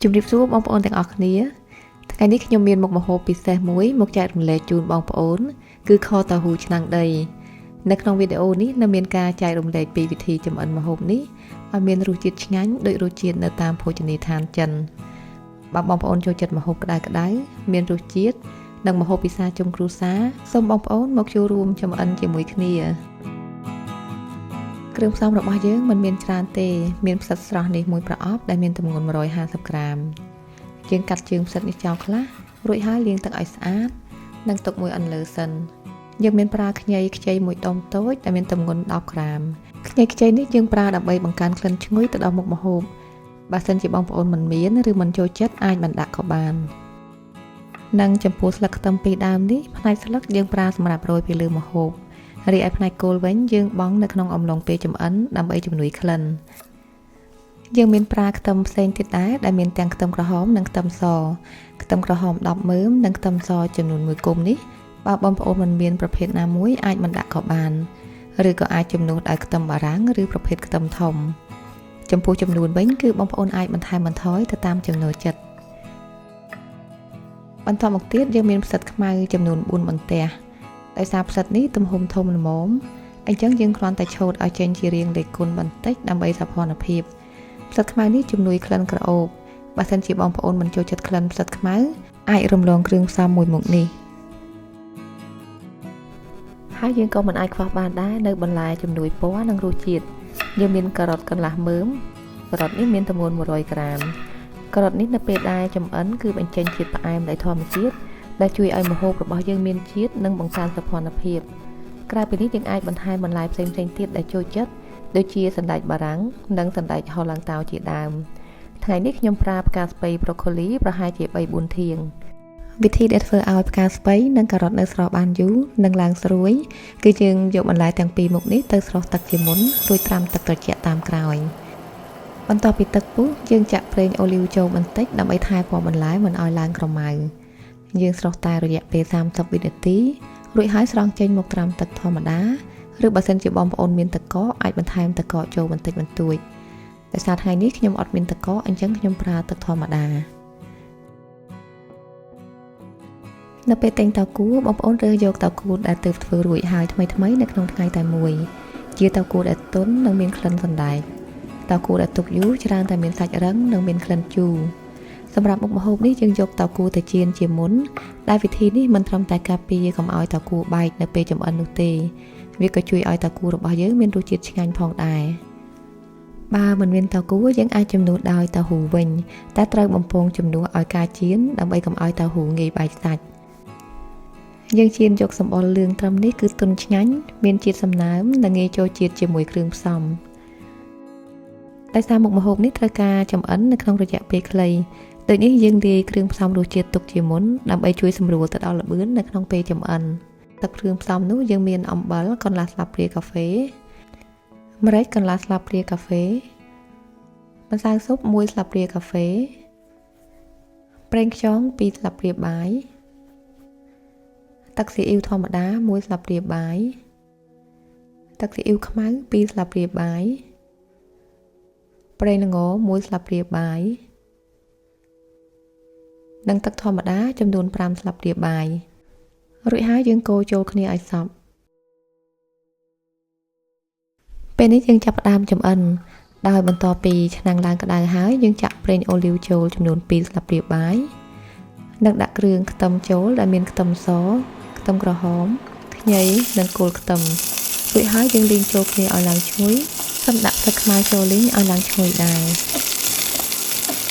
ជំរាបសួរបងប្អូនទាំងអស់គ្នាថ្ងៃនេះខ្ញុំមានមុខម្ហូបពិសេសមួយមកចែករំលែកជូនបងប្អូនគឺខតៅហ៊ូឆ្នាំងដីនៅក្នុងវីដេអូនេះនឹងមានការចែករំលែកពីវិធីចម្អិនម្ហូបនេះឲ្យមានរសជាតិឆ្ងាញ់ដូចរសជាតិនៅតាមភោជនីយដ្ឋានចិនបើបងប្អូនចូលចិត្តម្ហូបក្តៅៗមានរសជាតិនិងម្ហូបពិសាជុំគ្រួសារសូមបងប្អូនមកចូលរួមចម្អិនជាមួយគ្នាគ្រឿងផ្សំរបស់យើងមិនមានច្រើនទេមានផ្សិតស្រស់នេះមួយប្រអប់ដែលមានទម្ងន់150ក្រាមយើងកាត់ជើងផ្សិតនេះចោលខ្លះរួចហើយលាងទឹកឲ្យស្អាតនិងទុកមួយអន្លើសិនយើងមានប្រើខ្ញីខ្ចីមួយដុំតូចដែលមានទម្ងន់10ក្រាមខ្ញីខ្ចីនេះយើងប្រើដើម្បីបង្កើនក្លិនឈ្ងុយទៅដល់មុខម្ហូបបើសិនជាបងប្អូនមិនមានឬមិនចូលចិត្តអាចមិនដាក់ក៏បាននិងចំពោះស្លឹកខ្ទឹមពីរដើមនេះផ្នែកស្លឹកយើងប្រើសម្រាប់រោយពីលើម្ហូបរីឯផ្នែកគល់វិញយើងបង់នៅក្នុងអំឡុងពេលចម្អិនដើម្បីជំនួយក្លិនយើងមានប្រើខ្ទឹមផ្សេងទៀតដែរដែលមានទាំងខ្ទឹមក្រហមនិងខ្ទឹមសខ្ទឹមក្រហម10មើមនិងខ្ទឹមសចំនួន1គុំនេះបើបងប្អូនមិនមានប្រភេទណាមួយអាចមិនដាក់ក៏បានឬក៏អាចជំនួសដោយខ្ទឹមបារាំងឬប្រភេទខ្ទឹមធំចំពោះចំនួនវិញគឺបងប្អូនអាចបន្ថែមបន្ថយទៅតាមចំណូលចិត្តបន្តមកទៀតយើងមានផ្សិតខ្មៅចំនួន4បន្ទះដោយសារផ្សិតនេះទំហំធំល្មមអញ្ចឹងយើងគ្រាន់តែឆូតឲ្យចេញជារាងលេខគុណបន្តិចដើម្បីសោភ័ណភាពផ្សិតខ្មៅនេះជំនួយក្លិនក្រអូបបើសិនជាបងប្អូនមិនចូលចិត្តក្លិនផ្សិតខ្មៅអាចរំលងគ្រឿងផ្សំមួយមុខនេះហើយយើងក៏មិនអាចខ្វះបានដែរនៅបន្លែជំនួយពណ៌និងរសជាតិយើងមានការ៉ុតកន្លះមើមការ៉ុតនេះមានទម្ងន់100ក្រាមការ៉ុតនេះនៅពេលដែលចម្អិនគឺបញ្ចេញជាតិផ្អែមដោយធម្មជាតិដែលជួយឲ្យម្ហូបរបស់យើងមានជាតិនិងបង្កើនសោភ័ណភាពក្រៅពីនេះយើងអាចបន្ថែមបន្លែផ្សេងៗទៀតដែលចូលចិត្តដូចជាសណ្តែកបារាំងនិងសណ្តែកហូឡាំងតៅជាដើមថ្ងៃនេះខ្ញុំប្រើផ្កាស្ពៃប្រូកូលីប្រហែលជា3-4ធាងវិធីដែលធ្វើឲ្យផ្កាស្ពៃនិងការ៉ុតនៅស្រស់បានយូរនិងឡើងស្រួយគឺយើងយកបន្លែទាំងពីរមុខនេះទៅស្រុះទឹកជាមុនរួចត្រាំទឹកត្រជាក់តាមក្រោយបន្ទាប់ពីទឹកពុះយើងចាក់ប្រេងអូលីវចូលបន្តិចដើម្បីថែពណ៌បន្លែមិនឲ្យឡើងក្រមៅយើងស្រុះតែរយៈពេល30វិនាទីរួចហើយស្រង់ចេញមកត្រាំទឹកធម្មតាឬបើសិនជាបងប្អូនមានទឹកកកអាចបន្ថែមទឹកកកចូលបន្តិចបន្តួចដោយសារថ្ងៃនេះខ្ញុំអត់មានទឹកកកអញ្ចឹងខ្ញុំប្រើទឹកធម្មតានៅពេលទិញតៅគួបងប្អូនរើសយកតៅគួដែលទើបធ្វើរួចហើយថ្មីៗនៅក្នុងថ្ងៃតែមួយជាតៅគួដែលទន់និងមានក្លិនសណ្តែកតៅគួដែលទុកយូរច្រើនតែមានសាច់រឹងនិងមានក្លិនជូរសម្រាប់មុខម្ហូបនេះយើងយកតៅគួទៅចៀនជាមុនដែលវិធីនេះមិនត្រឹមតែការពារកុំឲ្យតៅគួបែកនៅពេលចម្អិននោះទេវាក៏ជួយឲ្យតៅគួរបស់យើងមានរសជាតិឆ្ងាញ់ផងដែរបើមិនមានតៅគួយើងអាចជំនួសដោយតៅហ៊ូវិញតែត្រូវបំពងជំនួសឲ្យការចៀនដើម្បីកុំឲ្យតៅហ៊ូងាយបែកសាច់យើងចៀនយកសម្បុរលឿងត្រឹមនេះគឺទន់ឆ្ងាញ់មានជាតិសំណើមនិងងាយចូលជាតិជាមួយគ្រឿងផ្សំដោយសារមុខម្ហូបនេះត្រូវការចម្អិននៅក្នុងរយៈពេលខ្លីដូចនេះយើងលាយគ្រឿងផ្សំរសជាតិទុកជាមុនដើម្បីជួយសម្រួលទៅដល់ល្បឿននៅក្នុងពេលចម្អិនទឹកគ្រឿងផ្សំនោះយើងមានអំបិលកន្លះស្លាបព្រាកាហ្វេម្រេចកន្លះស្លាបព្រាកាហ្វេម្សៅស៊ុប1ស្លាបព្រាកាហ្វេប្រេងខ្យង2ស្លាបព្រាបាយទឹកស៊ីអ៊ីវធម្មតា1ស្លាបព្រាបាយទឹកស៊ីអ៊ីវខ្មៅ2ស្លាបព្រាបាយប្រេងល្ង1ស្លាបព្រាបាយនិងទឹកធម្មតាចំនួន5ស្លាបព្រាបាយរួចហើយយើងកូរចូលគ្នាឲ្យសព្វពេលនេះយើងចាប់ផ្ដើមចម្អិនដោយបន្ទាប់ពីឆ្នាំងឡើងក្តៅហើយយើងចាក់ប្រេងអូលីវចូលចំនួន2ស្លាបព្រាបាយនិងដាក់គ្រឿងខ្ទឹមចូលដែលមានខ្ទឹមសខ្ទឹមក្រហមខ្ញីនិងគល់ខ្ទឹមរួចហើយយើងលីងចូលគ្នាឲ្យឡើងឈ្ងុយសឹមដាក់ទឹកខ្មៅចូលលីងឲ្យឡើងឈ្ងុយដែរ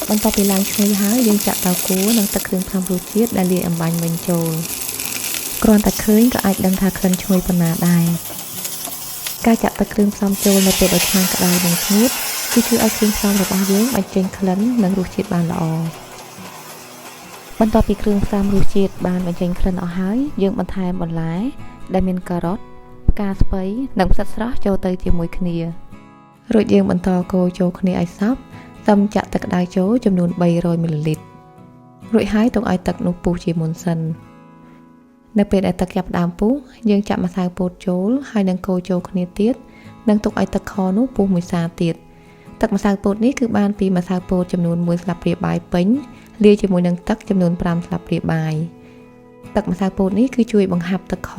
បន្ទាប់ពីឡើងឈ្ងុយហើយយើងចាក់តៅគួនិងទឹកគ្រឿងផ្សំរសជាតិដែលលាយអំបាញ់មិញចូលគ្រាន់តែឃើញក៏អាចដឹងថាក្លិនឈ្ងុយប៉ុណ្ណាដែរការចាក់ទឹកគ្រឿងផ្សំចូលនៅពេលដែលឆ្នាំងក្តៅនិងស្ងួតគឺជួយឲ្យគ្រឿងផ្សំរបស់យើងបញ្ចេញក្លិននិងរសជាតិបានល្អបន្ទាប់ពីគ្រឿងផ្សំរសជាតិបានបញ្ចេញក្លិនអស់ហើយយើងបន្ថែមបន្លែដែលមានការ៉ុតផ្កាស្ពៃនិងផ្សិតស្រស់ចូលទៅជាមួយគ្នារួចយើងបន្តកូរចូលគ្នាឲ្យសព្វសឹមចាក់ទឹកក្តៅចូលចំនួន300មីលីលីត្ររួចហើយទុកឲ្យទឹកនោះពុះជាមុនសិននៅពេលដែលទឹកចាប់ផ្ដើមពុះយើងចាក់ម្សៅពោតចូលហើយនឹងកូរចូលគ្នាទៀតនិងទុកឲ្យទឹកខនោះពុះមួយសាទៀត ទឹកម្សៅពោតនេះគឺបានពីម្សៅពោតចំនួន1ស្លាបព្រាបាយពេញលាយជាមួយនឹងទឹកចំនួន5ស្លាបព្រាបាយទឹកម្សៅពោតនេះគឺជួយបង្ហាប់ទឹកខ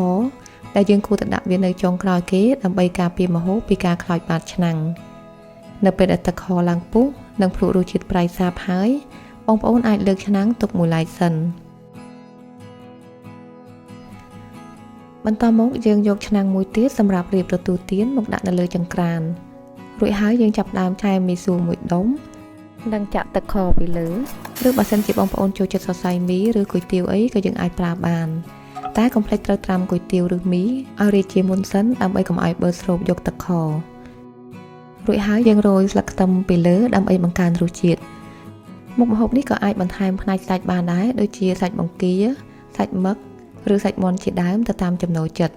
ដែលយើងគួរតែដាក់វានៅចុងក្រោយគេដើម្បីការពារម្ហូបពីការខ្លោចបាតឆ្នាំងនៅពេលដែលទឹកខឡើងពុះនិងភ្លក់រសជាតិប្រៃសាបហើយបងប្អូនអាចលើកឆ្នាំងទុកមួយឡែកសិនបន្តមកយើងយកឆ្នាំងមួយទៀតសម្រាប់រៀបទទួលទានមកដាក់នៅលើចង្ក្រានរួចហើយយើងចាប់ផ្ដើមឆែមីសួរមួយដុំនិងចាក់ទឹកខពីលើឬបើសិនជាបងប្អូនចូលចិត្តសរសៃមីឬគុយទាវអីក៏យើងអាចប្រើបានតែកុំភ្លេចត្រូវត្រាំគុយទាវឬមីឲ្យរីកជាមុនសិនដើម្បីកុំឲ្យបឺតស្រូបយកទឹកខរួចហើយយើងរោយស្លឹកខ្ទឹមពីលើដើម្បីបង្កើនរសជាតិមុខម្ហូបនេះក៏អាចបន្ថែមផ្នែកសាច់បានដែរដូចជាសាច់បង្គាសាច់មឹកឬសាច់មាន់ជាដើមទៅតាមចំណូលចិត្ត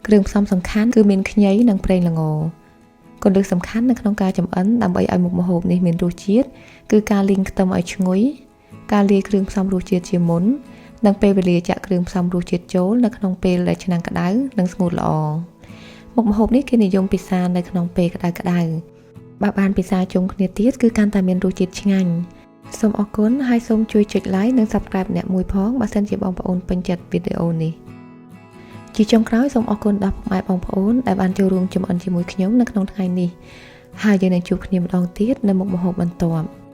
គ្រឿងផ្សំសំខាន់គឺមានខ្ញីនិងប្រេងល្ងគន្លឹះសំខាន់នៅក្នុងការចម្អិនដើម្បីឲ្យមុខម្ហូបនេះមានរសជាតិគឺការលីងខ្ទឹមឲ្យឈ្ងុយការលាយគ្រឿងផ្សំរសជាតិជាមុននិងពេលវេលាចាក់គ្រឿងផ្សំរសជាតិចូលនៅក្នុងពេលដែលឆ្នាំងក្តៅនិងស្ងួតល្អមុខម្ហូបនេះគេនិយមពិសានៅក្នុងពេលក្តៅៗបើបានពិសាជុំគ្នាទៀតគឺកាន់តែមានរសជាតិឆ្ងាញ់សូមអរគុណហើយសូមជួយចុច Like និង Subscribe អ្នកមួយផងបើសិនជាបងប្អូនពេញចិត្តវីដេអូនេះជាចុងក្រោយសូមអរគុណដល់ពុកម៉ែបងប្អូនដែលបានចូលរួមចម្អិនជាមួយខ្ញុំនៅក្នុងថ្ងៃនេះហើយយើងនឹងជួបគ្នាម្ដងទៀតនៅមុខម្ហូបបន្ទាប់។